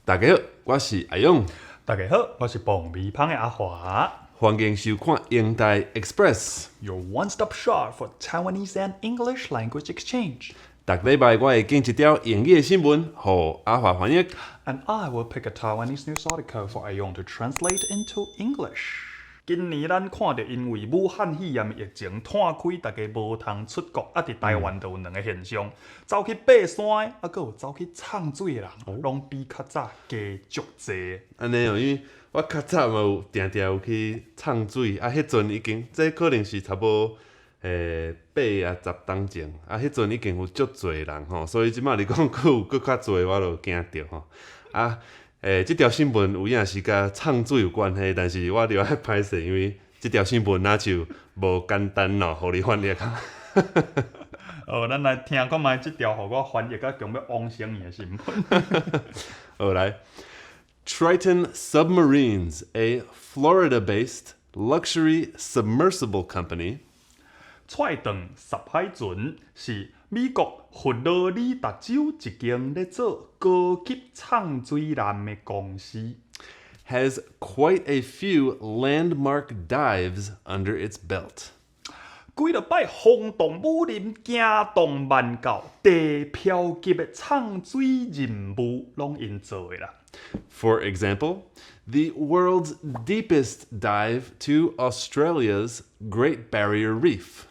大家好，我是阿勇。大家好，我是磅米芳的阿華。歡迎收看英台 Express。 Your one-stop shop for Taiwanese and English language exchange. 逐禮拜我會揀一條英語的新聞，予阿華翻譯。 And I will pick a Taiwanese news article for 阿勇 to translate into English. 今年咱看著因為武漢肺炎疫情湠開，大家無通出國，啊，佇台灣就有兩个現象，走去爬山的，啊，閣有走去藏水的人，攏比較早加足濟。按呢哦，因為我較早嘛有定定有去藏水，啊，彼陣已經，這可能是差無多8啊10冬前，啊，彼陣已經有足濟人吼，所以這擺你講閣有閣較濟，我就驚著吼。啊，這條新聞有影是佮藏水有關係，但是我著愛歹勢，因為這條新聞若像無簡單咯，予你翻譯。哦，咱來聽看覓這條予我翻譯甲強欲往生的新聞。好來，Triton Submarines, a Florida-based luxury submersible company, 踹頓深海船是美國佛羅里達州一間咧做高級藏水艦的公司。 has quite a few landmark dives under its belt. 幾落擺轟動武林、驚動萬教、地標級的藏水任務，攏𪜶做的啦。 For example, the world's deepest dive to Australia's Great Barrier Reef.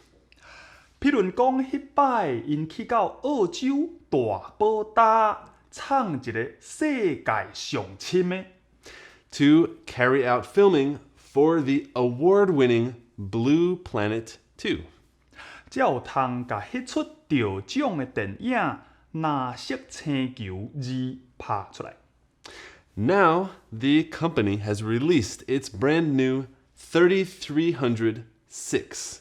譬如講，彼擺𪜶去到澳洲大寶礁，藏一个世界上深的， to carry out filming for the award winning Blue Planet 2. 才有通共彼齣得獎的電影《藍色星球二》拍出來。 Now, the company has released its brand new 3306.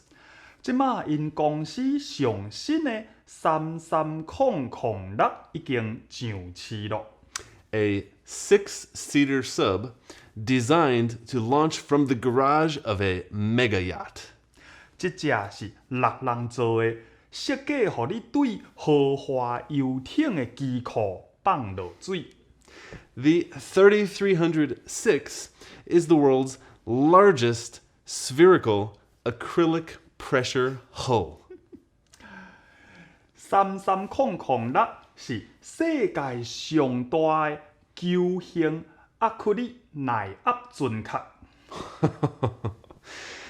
這馬𪜶公司上新的3300六已經上市咯。 A 6 seater sub designed to launch from the garage of a mega yacht. 這隻是六人座的，設計予你對豪華遊艇的機庫放落水。 The 3306 is the world's largest spherical acrylic pressure hull. 3300六是世界上大的球形亞克力耐壓船殼。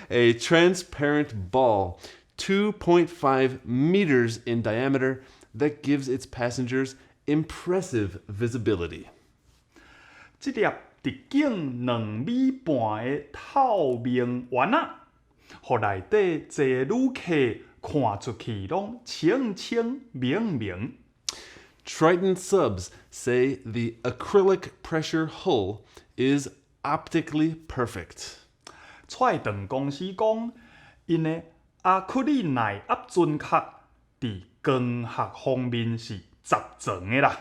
A transparent ball 2.5 meters in diameter that gives its passengers impressive visibility. 這粒直徑2米半的透明丸仔，予內底坐的旅客看出去攏清清明明。 Triton Subs say the acrylic pressure hull is optically perfect. 踹頓公司講，𪜶的亞克力耐壓船殼佇光學方面是十全的啦。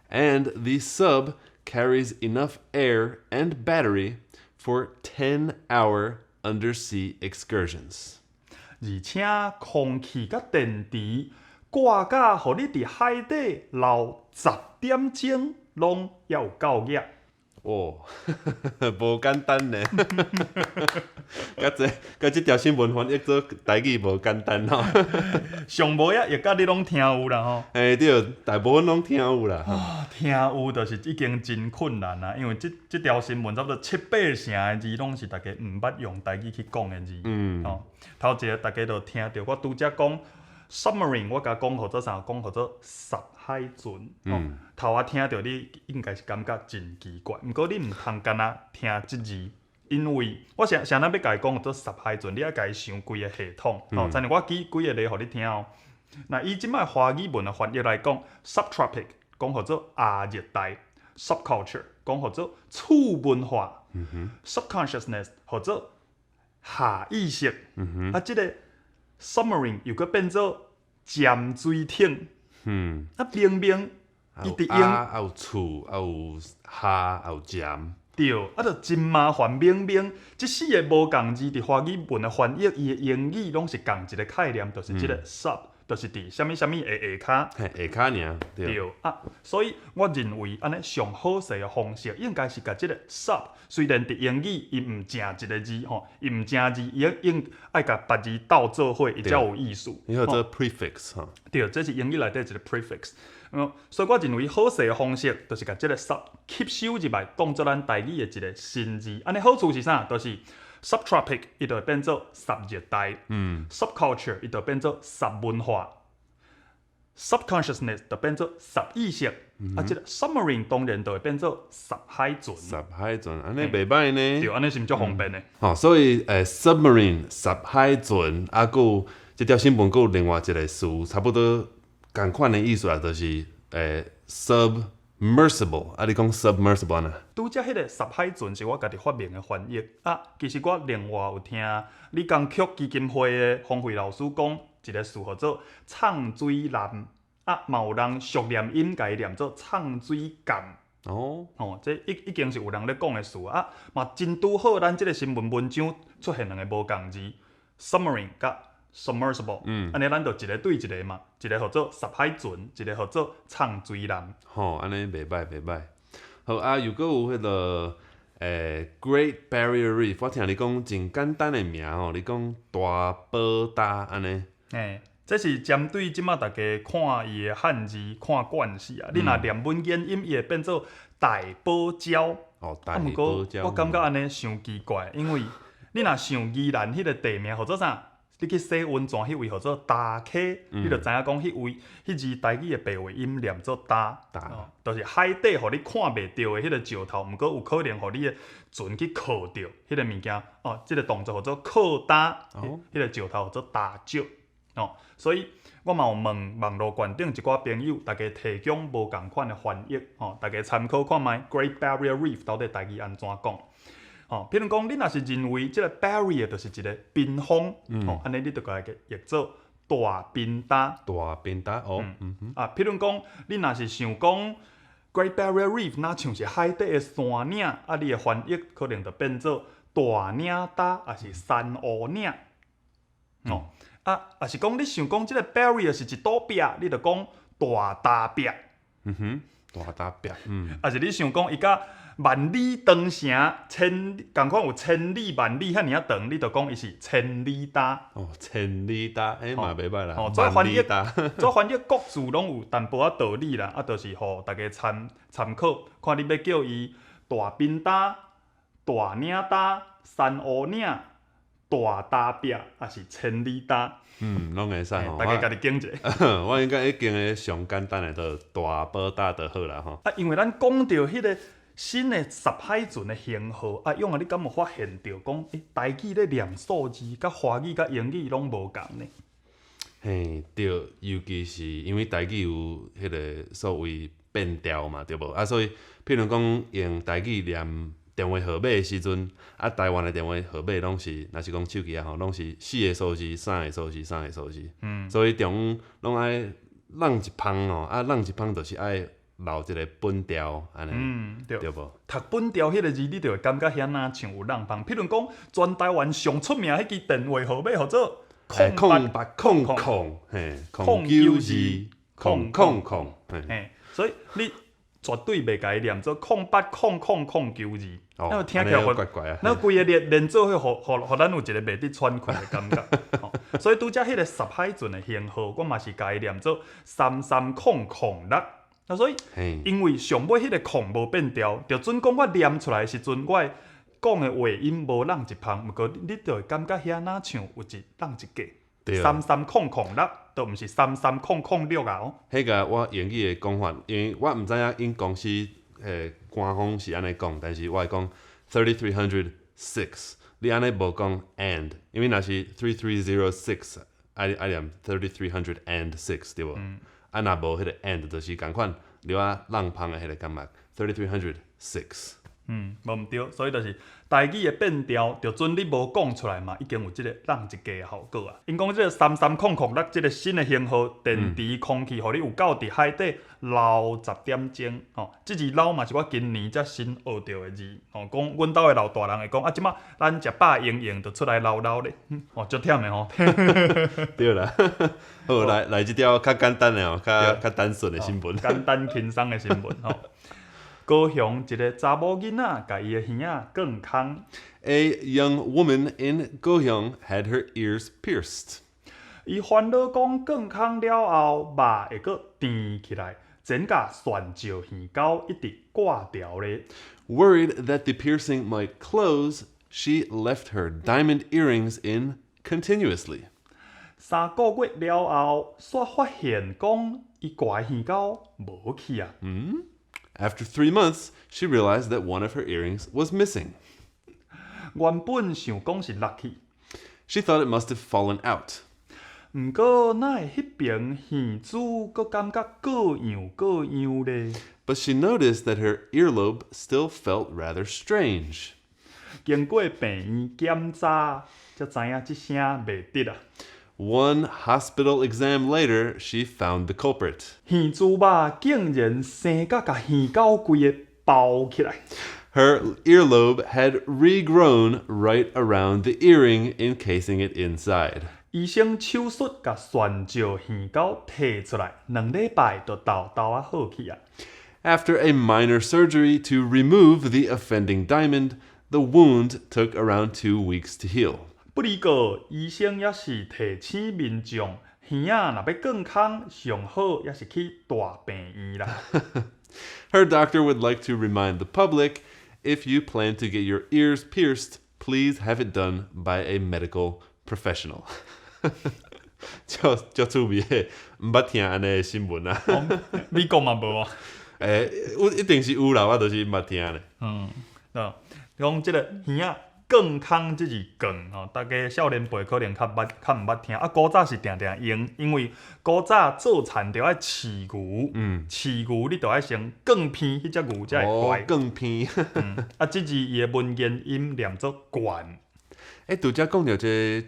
And the sub carries enough air and battery for 10 hour undersea excursions. 而且空氣佮電池掛甲，予你佇海底留10點鐘，攏猶有夠額。哦，無簡單呢。佮這佮這條新聞翻譯做台語無簡單吼。上無啊，譯甲你攏聽有啦吼。欸對，大部分攏聽有啦。啊，聽有就是已經真困難啦，因為這這條新聞差不多七八成的字攏是大家毋捌用台語去講的字。吼，頭一个大家就聽著我拄則講 submarine，我共講號做啥？講號做深海船。頭仔聽著你應該是感覺真奇怪，毋過你毋通干焦聽這字，因為我啥啥咱欲共伊講號做深海船，你愛共伊想規个系統。吼，親像我舉幾个例予你聽哦。若以這擺華語文的翻譯來講，subtropic 講號做亞熱帶，subculture 講號做次文化，subconsciousness 號做下意識，啊，這个 submarine 又閣變做潛水艇。啊，明明伊佇用啊，有次，啊有下，啊有潛。對，啊，就真麻煩。明明這四个無仝字佇華語文的翻譯，伊的英語攏是仝一个概念，就是這个 sub，就是佇啥物啥物的下跤。嘿，下跤爾，對。對啊，所以我認為按呢上好勢的方式，應該是共這个 sub，雖然佇英語伊毋正一个字吼，伊毋正字，伊應愛共別字鬥做伙，伊才有意思。伊叫做 prefix 吼。對，這是英語內底一个 prefix。所以我認為好勢的方式，就是共這个 sub 吸收入來，當做咱台語的一个新字。按呢好處是啥？就是 subtropic 伊就會變做濕熱帶，subculture 伊就變做濕文化，subconsciousness 就變做濕意識，啊，這个 submarine 當然就會變做濕海船。濕海船，按呢袂䆀呢。對，按呢是毋足方便的？吼，所以submarine 濕海船，啊，閣有這條新聞閣有另外一个詞，差不多仝款的意思啊，就是submersible。啊，你講 submersible 按怎？拄才彼个濕海船是我家己發明的翻譯啊，其實我另外有聽李江曲基金會的方慧老師講一个詞號做藏水艦，啊，嘛有人俗念音共伊念做藏水艦。吼，這已經是有人咧講的詞啊，嘛真拄好，咱這个新聞文章出現兩个無仝字，submarine 佮 submersible，按呢咱就一个對一个嘛，一个號做濕海船，一个號做藏水艦。吼，按呢袂䆀袂䆀。好啊，又閣有彼个Great Barrier Reef，我聽你講真簡單的名吼，你講大寶礁按呢。嘿，這是針對這馬大家看伊的漢字看慣勢啊。你若念文言音，伊會變做大堡礁。哦，大啊，毋堡礁。過我感覺按呢傷奇怪，因為你若想宜蘭彼个地名號做啥？你去洗溫泉彼位號做礁溪，你就知影講彼位彼字台語的白話音念做礁，礁哦，就是海底予你看袂著的彼个石頭，毋過有可能予你的船去靠著彼个物件，哦，這个動作號做靠礁，彼个石頭號做礁石，哦，所以我嘛有問網路懸頂一寡朋友，大家提供無仝款的翻譯，吼，大家參考看覓 Great Barrier Reef 到底台語按怎講？吼，譬如講，你若是認為這个 barrier 就是一個屏風，吼，按呢你就共伊譯做大屏礁。大屏礁哦，啊，譬如講，你若是想講 Great Barrier Reef 若像是海底的山嶺，啊，你的翻譯可能就變做大嶺礁，抑是珊瑚嶺。哦，啊，抑是講你想講這个 barrier 是一堵壁，你就講大礁壁。大礁壁，抑是你想講伊佮萬里長城千仝款有千里萬里遐爾仔長，你就講伊是千里礁。哦，千里礁，欸嘛袂䆀啦。哦，這翻譯萬里礁。這翻譯各自攏有淡薄仔道理啦，啊，就是予大家參參考，看你欲叫伊大屏礁、大嶺礁、珊瑚嶺、大礁壁，抑是千里礁。嗯，攏會使吼。大家家己揀一个。我應該已經會上簡單的，就大寶礁就好啦吼。啊，因為咱講著彼个新的濕海船的型號，啊，勇啊，你敢有發現著講，欸，台語咧念數字，佮華語佮英語攏無仝呢？嘿，對，尤其是因為台語有彼个所謂變調嘛，對無？啊，所以譬如講用台語念電話號碼的時陣，啊，台灣的電話號碼攏是，若是講手機啊吼，攏是四个數字、三个數字、三個數字。所以中央攏愛挵一芳吼，啊，挵一芳就是愛留一个本調，按呢，對。對無？讀本調彼个字，你就會感覺遐若像有挵芳。譬如講，全台灣上出名彼支電話號碼號做空八空空，嘿，空九二空空空，嘿。嘿，所以你絕對袂共伊念做空八空空空九二，那聽起來怪怪啊。那規个連連做伙，予予咱有一个袂得喘氣的感覺。所以拄才彼个濕海船的型號，我嘛是共伊念做三三空空六。啊，所以因為上尾彼个空無變調，就準講我念出來的時陣，我講的話音無挵一芳，毋過你就會感覺遐若像有一挵一格，三三空空六，都毋是三三空空六啊。哦，彼个我英語的講法，因為我毋知影𪜶公司官方是按呢講，但是我會講 3306，你按呢無講 and，因為若是 3306，愛念 3306 對無？啊，若無彼个 and，就是仝款留仔挵芳的彼个感覺，3306。嗯，無毋對，所以就是台語的變調，就準你無講出來嘛，已經有這個挵一格的效果啊。𪜶講這個330006這個新的型號電池空氣，予你有夠佇海底撈10點鐘。吼，這字撈嘛是我今年才新學著的字。吼，講阮兜的老大人會講啊，這馬咱食飽閒閒就出來撈撈咧。哦，足忝的吼。對啦，好，來來這條較簡單的哦，較較單純的新聞。簡單輕鬆的新聞吼。高雄一個查某囡仔，共伊的耳仔鑽空。 A young woman in Kaohsiung had her ears pierced. 伊煩惱講鑽空了後，肉會閣甜起來，前共旋石耳溝一直掛牢咧。 Worried that the piercing might close, she left her diamond earrings in continuously. 3個月了後，煞發現講伊掛的耳溝無去啊。 After 3 months, she realized that one of her earrings was missing. 原本想講是落去， She thought it must have fallen out. 毋過哪會彼爿耳珠閣感覺各樣各樣咧？ But she noticed that her earlobe still felt rather strange. 經過病院檢查，才知影這聲袂得啊。 One hospital exam later, she found the culprit. 耳珠肉竟然生甲共耳溝規个包起來。 Her earlobe had regrown right around the earring, encasing it inside. 醫生手術共旋石耳溝提出來，2禮拜就沓沓仔好去啊。 After a minor surgery to remove the offending diamond, the wound took around 2 weeks to heal. 不過，醫生也是提醒民眾，耳仔若欲鑽空，上好也是去大病院啦。 Her doctor would like to remind the public, if you plan to get your ears pierced, please have it done by a medical professional. 足足趣味的，毋捌聽按呢的新聞啊！美國嘛無啊？欸，有一定是有啦，我就是毋捌聽咧。嗯，對，講這個耳仔鑽空這字鑽吼，大家少年輩可能較捌，較毋捌聽。啊，古早是定定用，因為古早做田著愛飼牛，飼牛你著愛先鑽鼻，彼隻牛才會乖。鑽鼻。嗯，啊，這字伊的文言音念做灌。欸，拄才講著這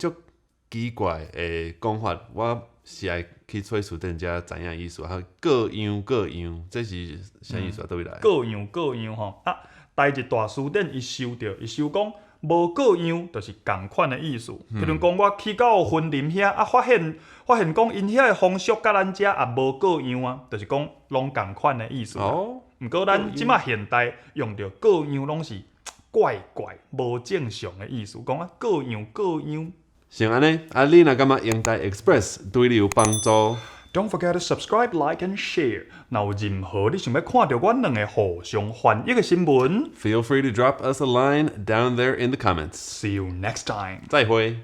個足奇怪的講法，我是愛去揣辭典才知影意思。哈，各樣各樣，這是啥意思啊？佗位來？各樣各樣吼，啊，台日大辭典伊收著，伊收講無各樣，就是仝款的意思。比如講，我去到雲林遐，啊，發現講𪜶遐的風俗佮咱遮也無各樣啊，就是講攏仝款的意思。毋過咱這馬現代用著各樣攏是怪怪無正常的意思，講啊各樣各樣。是按呢，啊，你若感覺英台 Express 對你有幫助，Don't forget to subscribe, like and share。若有任何你想欲看著阮兩个互相翻譯的新聞，Feel free to drop us a line down there in the comments. See you next time. 再會。